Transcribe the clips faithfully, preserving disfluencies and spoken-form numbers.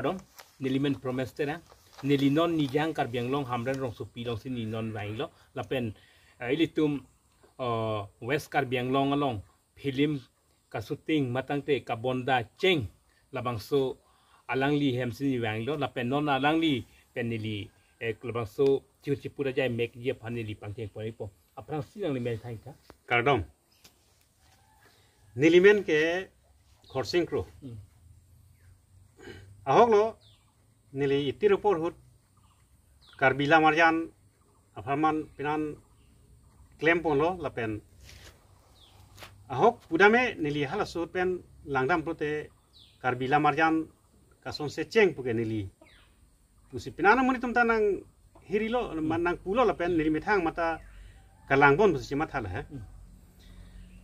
Dong, neli men Promes Terang, neli non Nijang Karbi Anglong Hamren rongsopi alongsi neli non vanglo, lapen, eh, ilitum, eh, West Karbi Anglong along film kashooting matangte kabonda cheng labangso alangli hemsi neli vanglo, lapen non alangli pen neli, eh, labangso chihu chipu raja mek ji aphan neli pangcheng pon-ikpo. Aphrangsi nangli men thank you. Kardom. Neli men ke Khorsing Kro. Hmm. Ahoklo neli itir apor ahut Karbi Lamarjan apharman pinan klem ponlo lapen ahok pudame neli halaso ahut pen langdam pulote Karbi Lamarjan kasonse cheng puke neli pusi pinan amonit atum ta nang hirilo, ma nang pulo lapen neli methang mata kalang bon pusi chematha lo he. Hmm.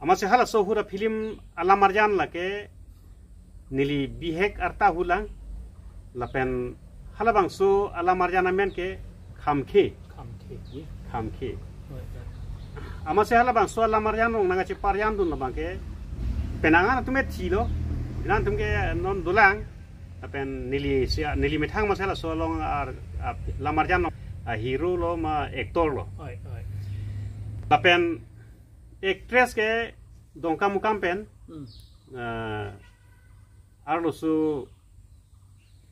Amatsi halaso ahut a film alamarjan lake neli bihek arta ahut lang lapen halabangso alamarjan amen ke Khamkhe. Khamkhe, wi. Khamkhe. Oi, oi. Amatsi halabangso alamarjan along nangkacheparjandun labang ke penang an atum e thilo, penang atum ke non dolang. Lapen neli sia, neli methang amatsi halaso along ar, ap, lamarjan along a hero lo ma actor lo. Oi, oi. Lapen actress ke Dongkamukam pen, Hmm. eh, arloso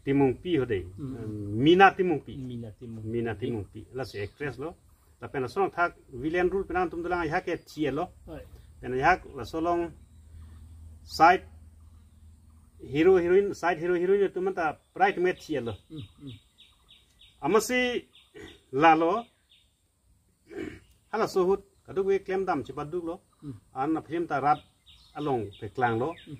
Timungpi ho dei. Hmm. Mina Timungpi. Mina Timungpi. Mina Timungpi. Laso actress lo. Lapen laso along thak villain role penang atum dolang, ajahak ke thilo. Oi. Pen ajahak laso along side hero heroine, side hero heroine atum anta prai atum e thilo. Hmm, hmm. Amatsi lalo halaso ahut kadokave klemdam chepaduklo. Hmm. An a film ta rat along peklanglo. Hmm.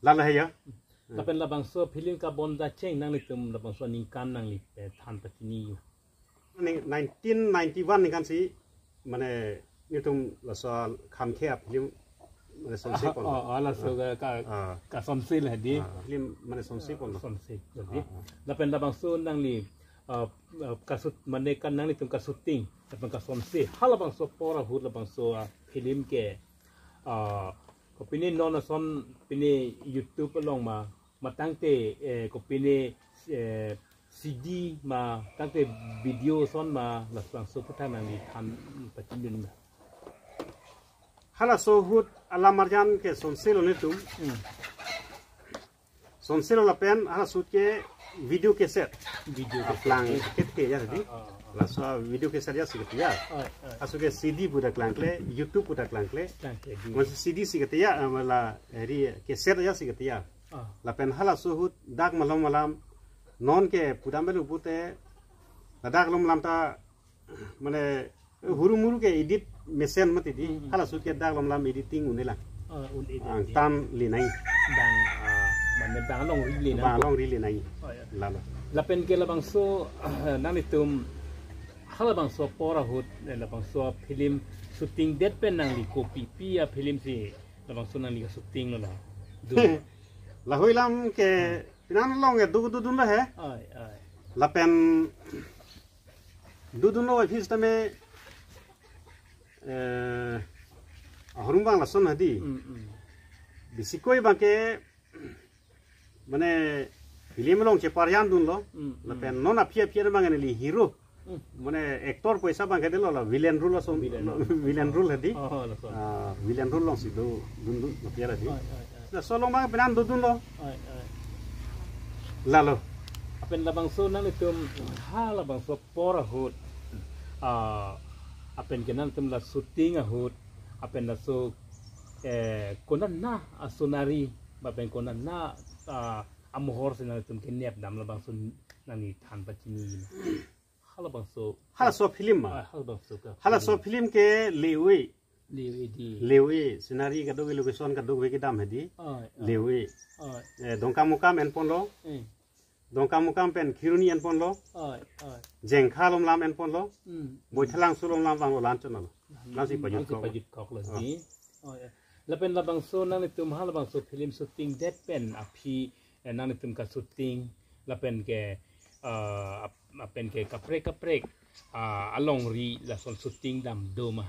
Lalo he ya. Hmm. Lapen labangso film kabonda cheng nanglitum labangso aningkan nangli, eh, than pachini. Ning nineteen ninety-one ningkan si mane nelitum laso Khamkhe a film mane sonse Ah, pon. Oh, oh, laso ka, ka, Ah. kasonse lo di. Ah, film mane sonse pon. Sonse lo di. Ah, ah. Lapen labangso nangli, ah, ah, kasut, mane kan nanglitum kashooting lapen kasonse halabangso apor ahut labangso, ah, film ke, ah, kopine non ason pine YouTube along ma, matangte, eh, kopine, eh, C D ma, tangte video ason ma, labangso aputhak nangli than pachindun ma. Halaso ahut alamarjan ke sonselo nelitum. Hmm. Sonselo lapen halaso ahut ke video cassette. Video cassette. Aplang kethe ya tadi. Ah, ah, ah. Laso video cassette ya si kethe ya. Ah, ah. Halaso ke C D pu ta klangkle, YouTube pu ta klangkle. Klangkle, di. Mas C D si kethe ya, eh, mala eri cassette ya si kethe ya. Ah. Lapen halaso ahut dak malom malam non ke pudam belu pute ladak malom malam ta mane huru muru ke edit mesen mati di. Hmm, hmm. Halaso ahut ke dak malom malam editing un-elang. Ah, un-edit. Angtan le nai. Bang, ah, mane bang alongri le nai. Bang alongri le nai. Oh, ya. Lalo. Lapen ke labangso nanglitum halabangso apor ahut, eh, labangso film shooting det pen nangli kopipi a film si labangso nangli kashooting lo la. Dun. Lahei lam ke pinan along ke du dudun lo he. Ai, ai. Lapen dudun lo office tame, eh, ahormu bang lason hadi. Mm, mm. Bisikoi bang ke mane film along cheparjandun lo. Mm, mm. Lapen non aphi aphi abang neli hero. Mm. Mane actor poisa bang ke delo la villain role ason. Villain. Villain role hadi. Oh, lason. Ah, villain role alongsi do dundun lo aphi hadi. Ai, ai, ai. Laso along bang pinan dodun lo. Ai, ai. Lalo. Lapen labangso nanglitum halabangso apor ahut. Ah, lapen ke nanglitum la shooting ahut. Lapen laso, eh, konat na a scenery, lapen konat na, ah, amohor si nanglitum kenep dam labangso nangli than pachini. Halabangso. Halaso film ma. Ah, halabangso ka. Halaso film ke le-o-e. Le-o-e di. Le-o-e, scenery kadokave, location kadokave kedam hadi. Ai, ai. Le-o-e. Ai. Eh, Dongkamukam en ponlo. Eh. Dongkamukam pen Kheroni en ponlo. Ai, ai. Jengkha alom lam en ponlo. Hmm. Boithalangso alom lam vanglo, la-an chot lo. Hmm. Lasi pajut kok. Lasi pajut kok lo. Ah. Di. Oh, ya. Lapen labangso nanglitum halabangso film shooting det pen aphi, eh, nanglitum kashooting lapen ke, eh, ap-, lapen ke kaprek kaprek, ah, alongri lason shooting dam do ma?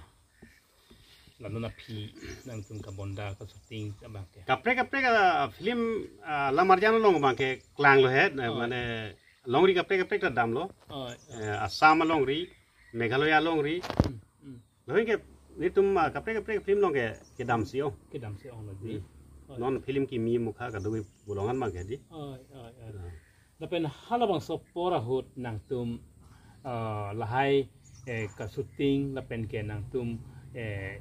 Lanon aphi nangtum kabonda ka shooting abang ke. Kaprek kaprek a film, ah, lam arjan along abang ke klanglo he, na, Oh. mane longri kaprek kaprek ta damlo. Oh. Eh, Assam alongri, Meghalaya alongri. Hmm, hmm. Lahin ke nelitum, ah, kaprek kaprek film along ke kedam si ong. Kedam si ong lagi. Hmm. Oh. Non film kimi mukha kadokave bolongan abang ke di. Oh, oh, oh. Ah. Lapen halabangso apor ahut nangtum, eh, lahai, eh, ka shooting lapen ke nangtum, eh,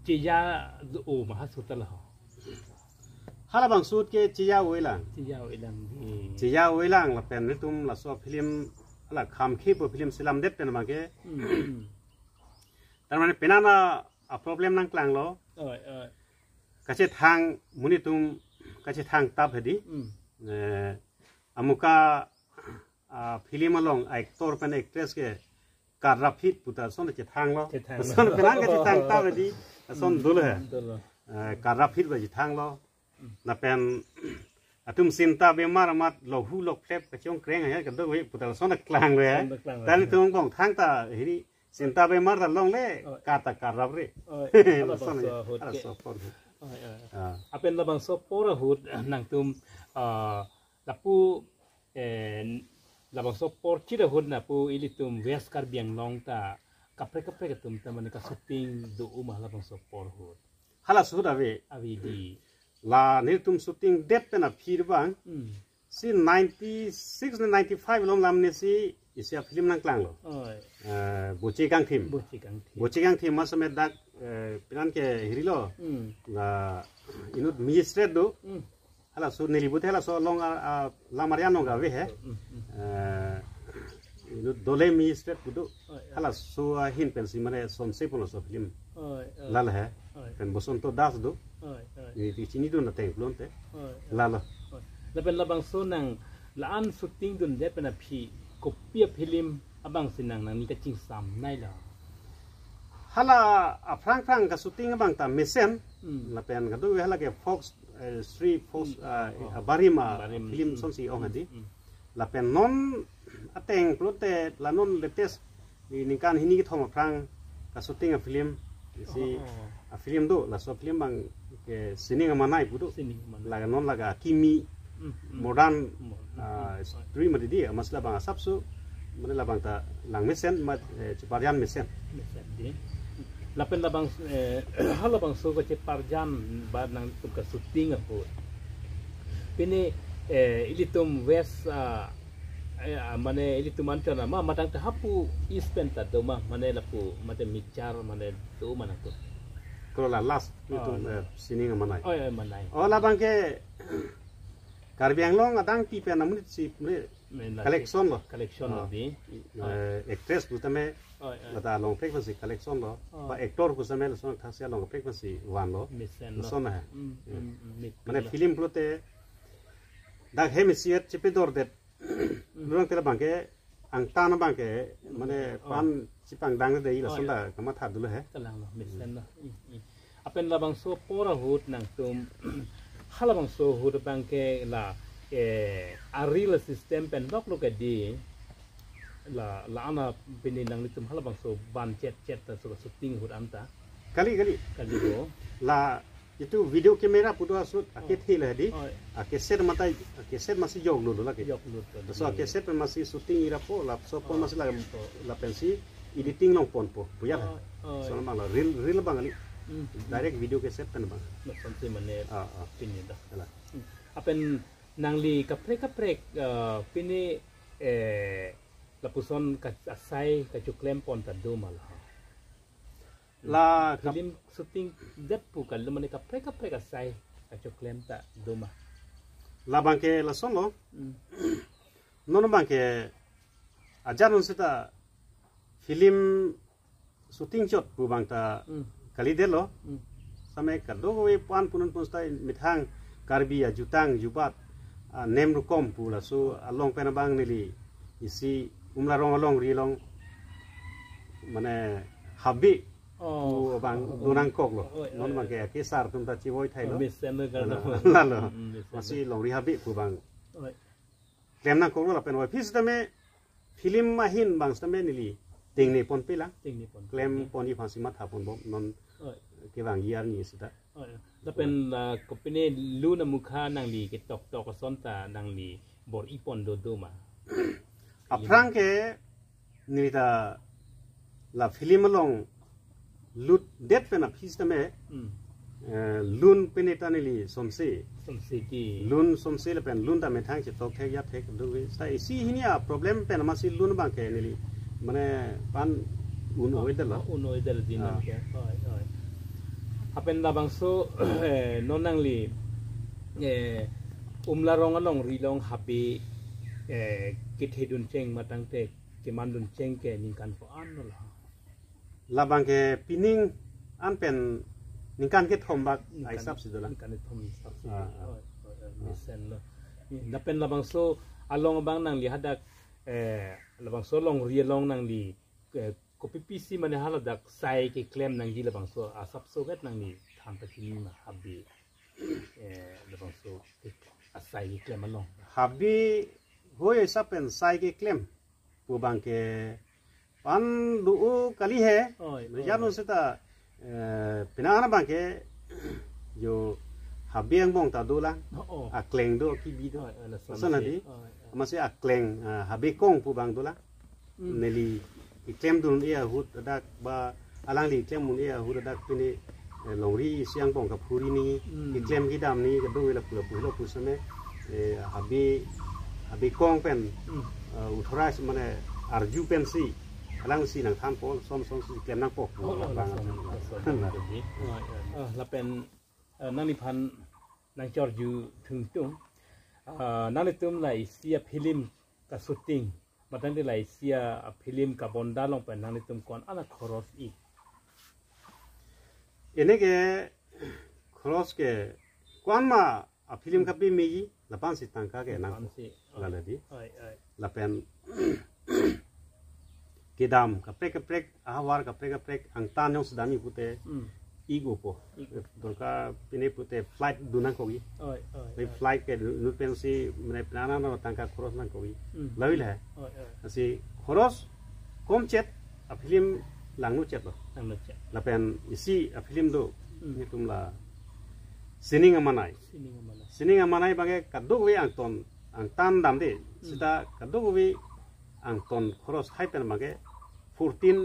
cheja do ma ha suta laho. Halabangso ahut ke cheja-o-elang. Cheja-o-elang di. Cheja-o-elang lapen nelitum laso film hala kham khepo film selamdet pen abang ke. Hmm, hmm. Tar mane penang a problem nangklanglo. Oi, oi. Kachethang monit atum kachethang tap hedi. Hmm. Eh, amuka, ah, film along actor pen actress ke karap hit puta son chethanglo. Chethanglo. Son penang kachethang tap hedi. Son Hmm. dolo he. Dolo. Eh, karap hit ba chethanglo. Hmm. Lapen atum sinta bemar amat lohu lokplep kachongkreng he kadokave puta son klanglo he. Son klanglo. Tangte atum bong thangta hiri sinta bemar ta longle, Oh. kata karap re. Oh, Lason halabangso ya, ahut ke. Halabangso apor ahut. Oh, ya, ya. Ah. Lapen labangso apor ahut nangtum, ah, lapu, eh, labangso apor chit ahut lapu ilitum West Karbi Anglong ta kaprek kaprek atum ta mane ka shooting do ma halabangso apor ahut. Halaso ahut ave. Ave di. La nelitum shooting det pen aphi abang. Hmm. Si ninety-six na ninety-five along lam ne si isi a film nangklanglo. Oi. Eh, Boche Kangthim. Boche Kangthim. Boche Kangthim ma same dak, eh, penang ke hirilo. Hmm. La inut magistrate do. Hmm. Halaso neli pute halaso along a, a, lam arjan along ave he. Hmm, hmm. Eh, inut dole magistrate pu do. Oh, ya. Halaso ahin pensi mane sonse pon laso film. Oh, ya. Lal he. Oh, ya. Pen Bosonto Das do. Oh, ya. Neli chini do na teng plon te. Oh, ya. Lalo. Oh. Lapen labangso nang la-an shooting dundet pen aphi kopi a film abang si nang nangli kachingsam nai lo. Hala aphrang phrang ka shooting abang ta mesen. Hmm. Lapen kadokave hala ke folk, eh, Sri folk, Hmm. ah, Oh. abarim a Barim. film Hmm. sonsi ong hedi. Hmm. Lapen non ateng pulote la non latest di ningkan hini kethom aphrang ka shooting a film si Oh, oh. a film do laso film abang ke Sining Amanai pu do. Sining Amanai. La non la ka kimi Hmm, hmm. modern, Mo-, ah, hmm. stream di di amas labang asapso mane labang ta lang mesen mat, eh, cheparjan mesen. Mesen di. Lapen labang, eh, halabangso kacheparjan ba nangtum ka shooting ahut. Pini, eh, ilitum West, ah, eh, ah, mane ilitum anchot ma matang ta hapu East pen ta do ma mane lapu mate michar mane do ma nangtum. Kalau la last Oh, itu, la- eh, Sining Amanai. Oh, ya, Amanai. Oh, labang ke Karbi Anglong adang pi pen amonit si mane Main la collection lo. Collection lo Ah. di. Eh, actress pu tame Oh, ya. lata along pek si collection lo. Oh. Ba actor pu tame lason thaksi along pek si van lo. Mesen lo. Lason ha. Hmm, Ya. hmm, hmm, mit Mane lo. film pulote dak hem isiet chepedordet. Hmm. Lurang tela abang ke angtan abang ke mane Oh. pan chipangdang de ila Oh, sonda ya. kamatha dolo he. Kalang lo, mesen lo. Hmm, hmm. Lapen labangso apor ahut nangtum halabangso ahut abang ke la, eh, a reel system pen lok lo ke di la, la-an a pini nanglitum halabangso ban chet chet ta so shooting ahut anta. Kali, kali. Kali ko. La itu video camera pu do asut Oh. akethe la di. Oh. Akeset matai, akeset masi jok lo la ke. Jok lo to. So akeset pen masi shooting ira po la so pon Oh. masi la So. lapen si editing along ponpo. Buya. Oh, oh, So iya. namang la reel, reel abang kali. Hmm. Direct video cassette pen abang. Lason si mane Ah, ah. pini dah. Ala. Hmm. Lapen nangli kaprek kaprek, eh, pini, eh, lapuson ka asai kachoklem pon ta do ma la. La kap- Film shooting det pu kali mane kaprek kaprek asai kachoklem ta do ma. Labang ke lason lo. Hmm. Non abang ke ajar non seta film shooting chot pu abang ta Hmm. kalidetlo. Hmm. Same kadokave pan punun pun stai methang Karbi ajutang jubat, ah, nem rukom pu laso along pen abang neli isi umlarong alongri along mane habe Oh. pu abang Oh. donangkoklo. Oh, oh, Non oh. abang ke akesar atum ta chevoi thailo. Oh, mesen lo kan. Lalo. Hmm, hmm, mesen Masi lo. longri habe pu abang. Oh. Klem nangkoklo lapen wai phis tame film ahin abang tame neli tengne ponpe lang. Tengne pon. Klem pon aphansi matha ponbom non Oi. Kevangji arni seta. Oi. Lapen, ah, kopine lun amukha nangli ketok tok ason ta nangli bor-i pon dodo ma? Aphrang ke neli ta la film along lutdet pen aphi sitame, Hmm. eh, lun pine ta neli somse. Somse di. Lun somse lapen lun ta methang chetok thek ya thek do we. Sa isi hini a problem pen amatsi lun abang ke neli mane pan un-oidetlo. Un-oidetlo di Ah. nang ke. Oi, oi. Lapen labangso, eh, non nangli, eh, Umlarong alongri along habe, eh, kethedun cheng matangte kemandun cheng ke ningkan ko-an lo la? Labang ke pining an pen ningkan kethom bak Ningkan, aisap si dolang. Ningkan kethom aisap si. Ah, ah. Oi, oi, oi, Ah. mesenlo. Lapen labangso along abang nangli hadak, eh, labangso alongri along nangli, eh, kopi pisi mane haladak sai keklem nangji labangso asapso vet nangli than pachini ma habe, eh, labangso asai keklem along? Habe hoi aisap pen sai keklem pu abang ke pan do-o kali he. Oi, Mejan oi. seta, eh, pina ana abang ke jo habe angbong ta dolang. Oh, oh. Akleng do, kibi do. Oi, oi, lason Lason si. adi. Oi, oi. Amatsi akleng, ah, habe kong pu abang dolang. Hmm. Neli keklem dun e ahut adak ba alangli keklem un e ahut adak pine, eh, longri isi angbong kaphuri ni, Hmm. keklem kedam ni, kedo lapu lapu lapu same, eh, habe, habe kong pen, Hmm. eh, authorize mane arju pensi, alangsi nangthan po, som som si klem nangpo. Oh, oh, Bang. lason, lason, lason. Oh, ya. Ah, lapen, eh, nangliphan nangchorju thungtung. Ah, nanglitum la isi a film ka shooting, matangte la isi a film kabonda along pen nanglitum ko-an ana khoros ik? Ene ke khoros ke ko-an ma a film kapi meji, lapan si tangka ke nang Lapan si. Oi. Lala di. Oi, oi. Lapen kedam kaprek kaprek, ahavar kaprek kaprek angtan jongsi damji pute Hmm. ik-o po. Ik-o. Dorka pine pute flight dun nangkokji. Oi, oi, Bai oi. flight ke dun pensi mane pina ana tangka khoros nangkokji. Hmm. Lawil he. Oi, oi. Lasi khoros komchet a film langno chetlo. Langno chet. Lapen isi a film do Hmm. netum la Sining Amanai. Sining Amanai. Sining Amanai abang ke kadokave angtan, angtan damde. Hmm. Seta kadokave angtan khoros hai pen abang ke fourteen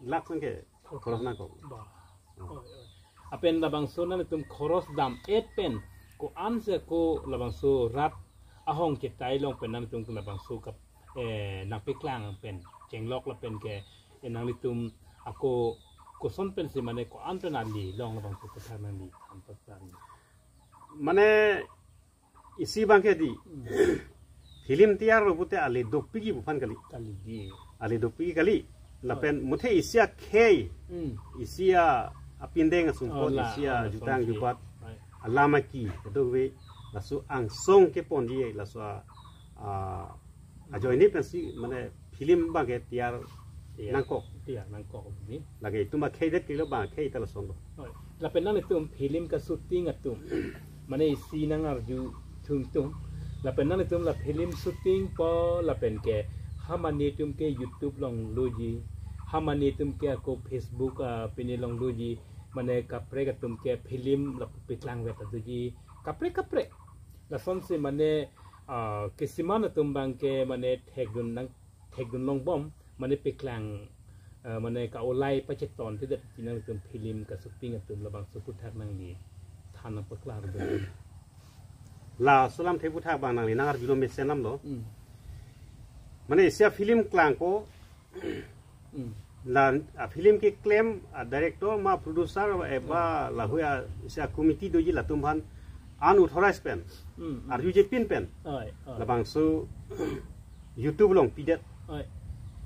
lakh abang ke khoros nangkok. Bah. Hmm. Oi, oi. Lapen labangso nanglitum khoros dam-et pen ko-an si ako labangso rat ahong chetai along pen nanglitum labangso kap, eh, nangpeklang pen chenglok lapen ke, eh, nanglitum ako koson pensi mane ko-an pen ali long labangso kotha nangli than pachini. Mane isi abang ke di. Hmm. Film tiyarlo pute ale dopikji pu aphan kali. Kali di. Ale dopikji kali. Lapen Oh. muthe isi akhei. Hmm. Isi a apindeng asumpot, Oh, la, isi a oh, la, jutang son si. jubat. Right. Alam aki, kadokave, laso angsong keponji, laso a, a, ajoine pensi, mane film abang ke tiyar Tiyar. nangkok. Tiyar nangkok ni. Lake itum akhei det kilo abang khei ta lason lo. Oi. Lapen nanglitum film ka shooting atum. Mane isi nangarju thungtung. Lapen nanglitum la film shooting po lapen ke ha mane atum ke YouTube along loji. Ha mane atum ke ako Facebook, ah, pine along loji. Mane kaprek atum ke film lapu peklangvet adoji. Kaprek kaprek. Lasonsi mane, ah, kisiman atum abang ke mane thekdun nang thekdun longbom, mane peklang, eh, mane ka-olai pacheton tedet ti nanglitum film ka shooting atum labangso aputhak nangli than nangpaklar dun. Laso alamthe aputhak abang nangli nangarjulo mesen alam lo. Hmm. Mane isi a film klangpo, Hmm. la a film keklem a director ma producer eba Hmm. lahoi a isi a committee doji latum aphan unauthorized pen. Hmm, hmm. Arju chepin pen. Oi, oi. Labangso YouTube along pidet. Oi.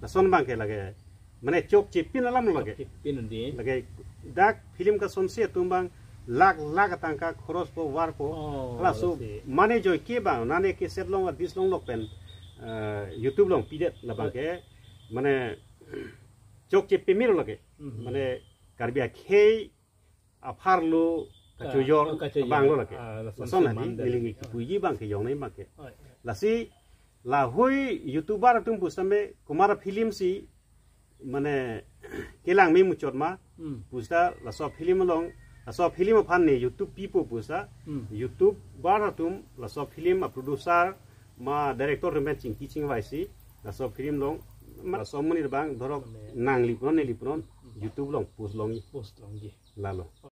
Lason abang ke lake mane chokche pin alam lo lake. Chokche pin undi. Lake dak film kasonsi atum abang lakh lakh atangka khoros po, varpo. Oh, laso lasi. Mane joike abang nane cassette along a disc along lok pen, eh, YouTube along pidet labang Oi. ke mane chokche pemir lake. Mhm. Mane Karbi akhei apharlo Ka-, kachojor oh, kachojor. abang lo lake. Ah, lason Lason si lake, mandal. Neli kipuji abang ke jong nai abang ke. Oi. Lasi lahoi YouTuber atum pusitame komat a film si mane kelang me muchot ma, hmm, pusita laso film along, laso film aphan ne YouTube pipo pusita, hmm, YouTuber atum laso film a producer ma director atum pen chingki chingvaisi laso film along, ma laso amonit abang dhorok, mane, nangli punon neli punon, hmm, YouTube along post longji. Post longji. Lalo.